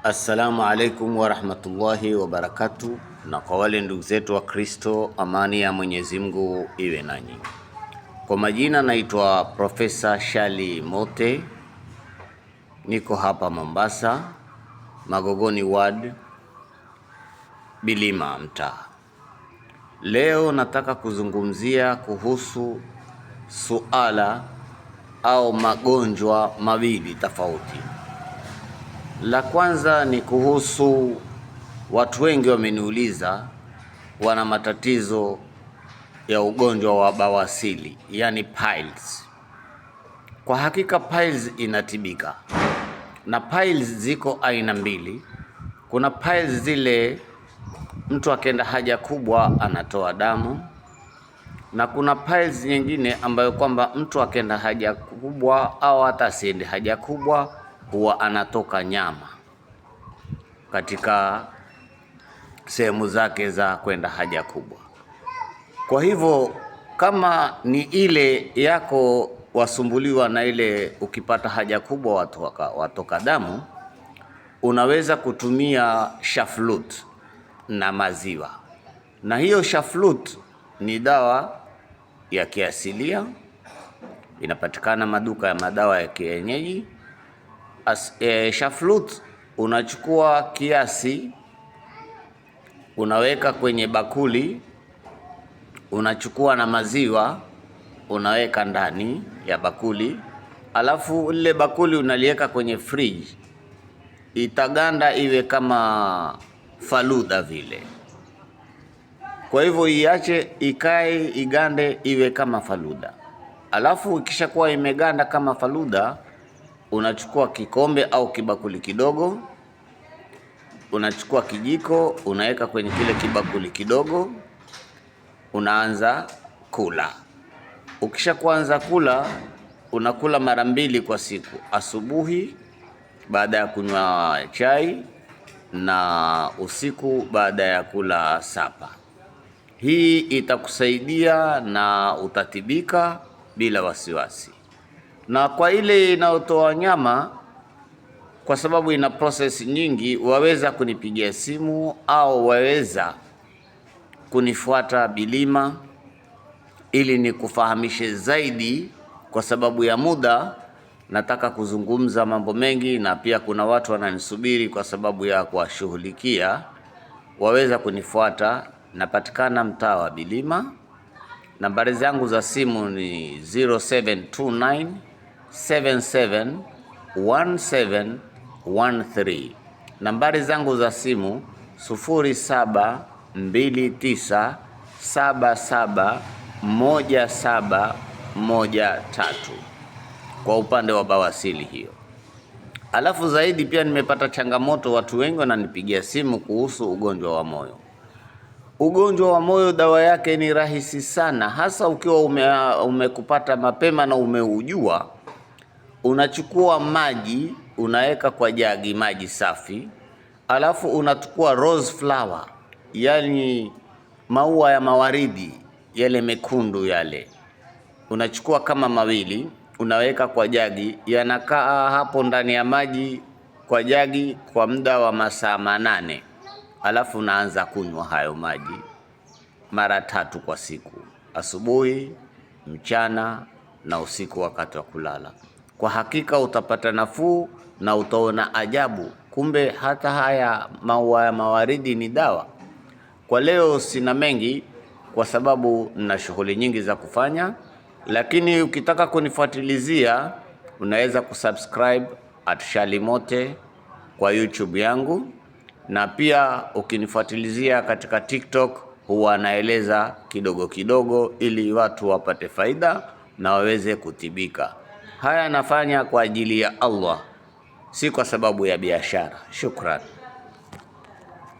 Assalamu alaikum warahmatullahi wabarakatu, na kwa wale ndugu zetu wa Kristo, amani ya Mwenyezi Mungu iwe nanyi. Kwa majina naitwa Profesa Shali Mote, niko hapa Mombasa, Magogoni Ward, Bilima mtaa. Leo nataka kuzungumzia kuhusu suala au magonjwa mawili tofauti. La kwanza ni kuhusu watu wengi wameniuliza, wana matatizo ya ugonjwa wa bawasili, yani piles. Kwa hakika piles inatibika, na piles ziko aina mbili. Kuna piles zile mtu akienda haja kubwa anatoa damu, na kuna piles nyingine ambayo kwamba mtu akienda haja kubwa au hata asiende haja kubwa huwa anatoka nyama katika sehemu zake za kwenda haja kubwa. Kwa hivyo kama ni ile yako wasumbuliwa na ile ukipata haja kubwa watoka damu, unaweza kutumia shaflut na maziwa, na hiyo shaflut ni dawa ya kiasilia, inapatikana maduka ya madawa ya kienyeji. Shaflut unachukua kiasi, unaweka kwenye bakuli, unachukua na maziwa unaweka ndani ya bakuli, alafu lile bakuli unaliweka kwenye fridge, itaganda iwe kama faluda vile. Kwa hivyo iache ikae igande iwe kama faluda, alafu ikishakuwa imeganda kama faluda, unachukua kikombe au kibakuli kidogo, unachukua kijiko unaweka kwenye kile kibakuli kidogo, unaanza kula. Ukisha kuanza kula, unakula mara mbili kwa siku, asubuhi baada ya kunywa chai na usiku baada ya kula sapa. Hii itakusaidia na utatibika bila wasiwasi. Na kwa ile inayotoa nyama, kwa sababu ina process nyingi, waweza kunipigia simu au waweza kunifuata Bilima ili nikufahamishe zaidi. Kwa sababu ya muda, nataka kuzungumza mambo mengi, na pia kuna watu wananisubiri kwa sababu ya kuwashughulikia. Waweza kunifuata, napatikana mtaa wa Bilima. Nambari zangu za simu ni 0729 77 17 13. Nambari zangu za simu 0729 77 17 13, kwa upande wa bawasili hiyo. Alafu zaidi pia nimepata changamoto, watu wengi wananipigia simu kuhusu ugonjwa wa moyo. Ugonjwa wa moyo dawa yake ni rahisi sana, hasa ukiwa umekupata mapema na umeujua. Unachukua maji unaweka kwa jagi, maji safi, alafu unachukua rose flower, yani maua ya mawaridi yale mekundu yale, unachukua kama mawili unaweka kwa jagi, yanakaa hapo ndani ya maji kwa jagi kwa muda wa masaa 8, alafu unaanza kunywa hayo maji mara tatu kwa siku, asubuhi, mchana na usiku wakati wa kulala. Kwa hakika utapata nafuu na utaona ajabu, kumbe hata haya maua ya mawaridi ni dawa. Kwa leo sina mengi, kwa sababu nina shughuli nyingi za kufanya, lakini ukitaka kunifuatilizia unaweza kusubscribe at Shalimote kwa YouTube yangu, na pia ukinifuatilizia katika TikTok huwa naeleza kidogo kidogo, ili watu wapate faida na waweze kutibika. Haya nafanya kwa ajili ya Allah, si kwa sababu ya biashara. Shukran.